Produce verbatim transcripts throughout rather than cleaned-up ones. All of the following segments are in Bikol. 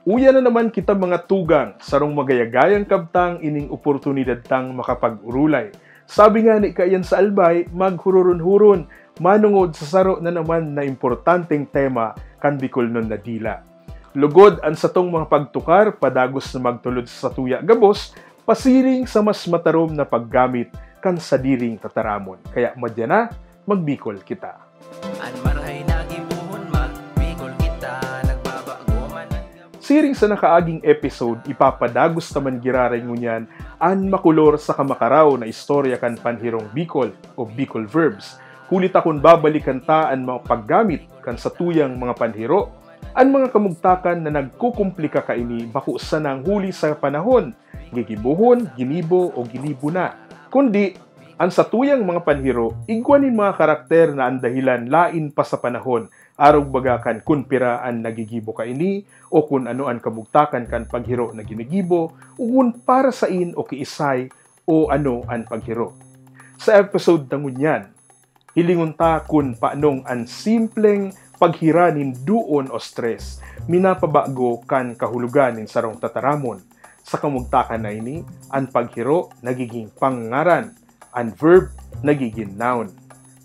Uya na naman kita, mga tugang, sarong magayagayang kabtang ining oportunidad tang makapag-orolay. Sabi nga ni kaiyan sa Albay, maghururon-huron, manongod sa saro na naman na importanteng tema kan Bicolnon na dila. Lugod an satong mga pagtukar, padagos na magtulod sa satuya gabos, pasiring sa mas matarom na paggamit kan sadiring tataramon. Kaya madya na, magbikol kita. An marahay na gibohon, magbikol kita, nagbabago man ang gabos. Siring sa nakaaging episode, ipapadagos ta man giraray ngunyan an makulor saka makaraw na istorya kan panhirong Bicol o Bicol verbs. Huli ta kun babalikan ta an mga paggamit kan satuyang mga panhiro, an mga kamugtakan na nagkukumplika kaini bako sanang huli sa panahon, gigibohon, ginibo o ginibo na. Kundi, an satuyang mga panhiro, igwa nin mga karakter na an dahilan lain pa sa panahon, arog baga kan kun pira an nagigibo kaini o kun ano an kamugtakan kan paghiro na ginigibo o kun para sain o kiisay o ano an paghiro. Sa episode ta ngunyan, hilingon ta kun paanong an simpleng paghira nin doon o stress minapabago kan kahulogan nin sarong tataramon. Sa kamugtakan na ini, an paghiro nagiging pangngaran, an verb nagiging noun.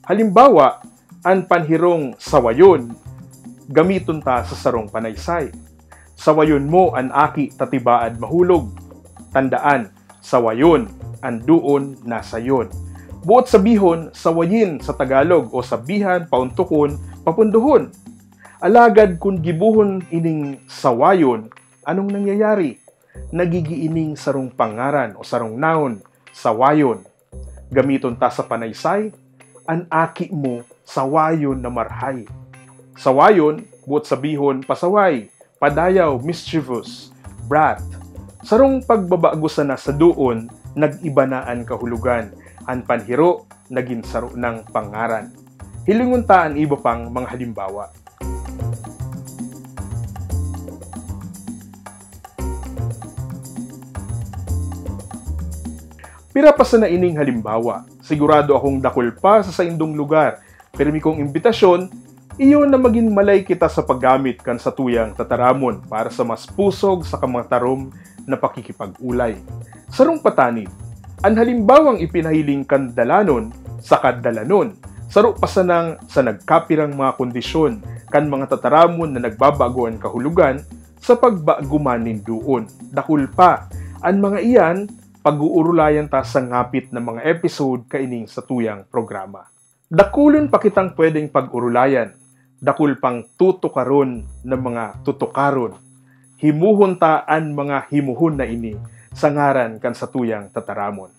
Halimbawa, an panhirong sawayon, gamiton ta sa sarong panaysay. Sawayon mo an aki ta tibaad mahulog. Tandaan, sawayon, an doon na sayon. Boot sabihon, sawayin sa Tagalog o sabihan, paontokon, papundohon. Alagad kun gibohon ining sawayon, anong nangyayari? Nagigin ining sarong pangaran o sarong noun, sawayon. Gamiton ta sa panaysay, an aki mo, sawayon na marhay. Sawayon, boot sabihon, pasaway, padayaw, mischievous, brat. Sarong pagbabago sana sa doon, nag-iba na an kahulogan. An panhiro, nagin saro nang pangaran. Hilingon ta an iba pang mga halimbawa. Pira pa sana ining halimbawa. Sigurado akong dakul pa sa saindong lugar. Pirmi kong imbitasyon, iyo na magin malay kita sa paggamit kan satuyang tataramon para sa mas pusog saka matarom na pakikipag-olay. Sarong patanid, an halimbawang ipinahiling kan dalanon saka dalanon, saro pa sanang sa nagkapirang mga kondisyon kan mga tataramon na nagbabago an kahulogan sa pagbago man nin doon. Dakul pa. An mga iyan, pag-uurulayan ta sa ngapit na mga episode kaining satuyang programa. Dakulon pa kitang pwedeng pag-urulayan, dakul pang tutukaron na mga tutukaron. Himuhon ta an mga himuhon na ini sa ngaran kan satuyang tataramon.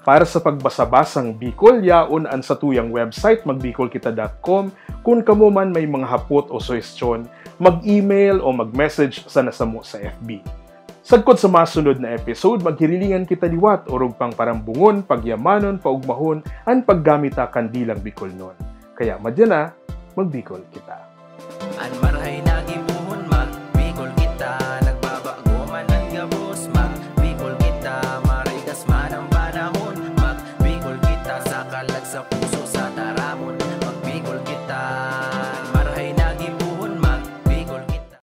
Para sa pagbasa-basang Bicol, yaon an satuyang website, magbicol kita dot com. Kun kamo man may mga hapot o suhestyon, mag-email o mag-message sana samo sa F B. Sagkod sa masunod na episode, maghirilingan kita liwat, orog pang parambungon, pagyamanon, paugmahon an paggamit ta kan dilang Bicolnon. Kaya madya na, magbikol kita. An marahay na gibohon, magbikol kita, nagbabago man an gabos, magbikol kita,